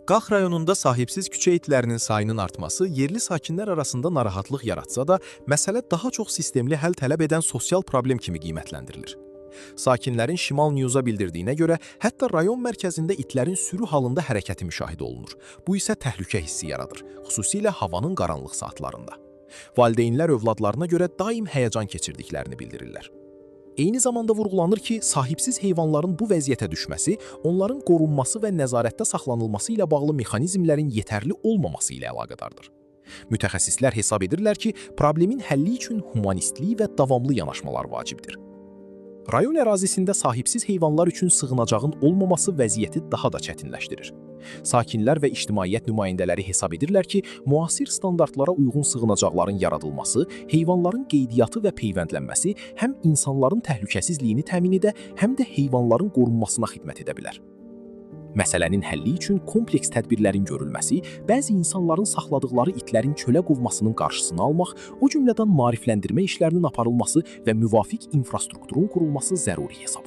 Qax rayonunda sahibsiz küçə itlərinin sayının artması yerli sakinlər arasında narahatlıq yaratsa da, məsələ daha çox sistemli həll tələb edən sosial problem kimi qiymətləndirilir. Sakinlərin Şimal Newsa bildirdiyinə görə, hətta rayon mərkəzində itlərin sürü halında hərəkəti müşahidə olunur. Bu isə təhlükə hissi yaradır, xüsusilə havanın qaranlıq saatlarında. Valideynlər övladlarına görə daim həyəcan keçirdiklərini bildirirlər. Eyni zamanda vurğulanır ki, sahibsiz heyvanların bu vəziyyətə düşməsi onların qorunması və nəzarətdə saxlanılması ilə bağlı mexanizmlərin yetərli olmaması ilə əlaqədardır. Mütəxəssislər hesab edirlər ki, problemin həlli üçün humanistlik və davamlı yanaşmalar vacibdir. Rayon ərazisində sahibsiz heyvanlar üçün sığınacağın olmaması vəziyyəti daha da çətinləşdirir. Sakinlər və ictimaiyyət nümayəndələri hesab edirlər ki, müasir standartlara uyğun sığınacaqların yaradılması, heyvanların qeydiyyatı və peyvəndlənməsi həm insanların təhlükəsizliyini təmin edə, həm də heyvanların qorunmasına xidmət edə bilər. Məsələnin həlli üçün kompleks tədbirlərin görülməsi, bəzi insanların saxladıqları itlərin çölə qovmasının qarşısını almaq, o cümlədən maarifləndirmə işlərinin aparılması və müvafiq infrastrukturun qurulması zəruri hesab olunur.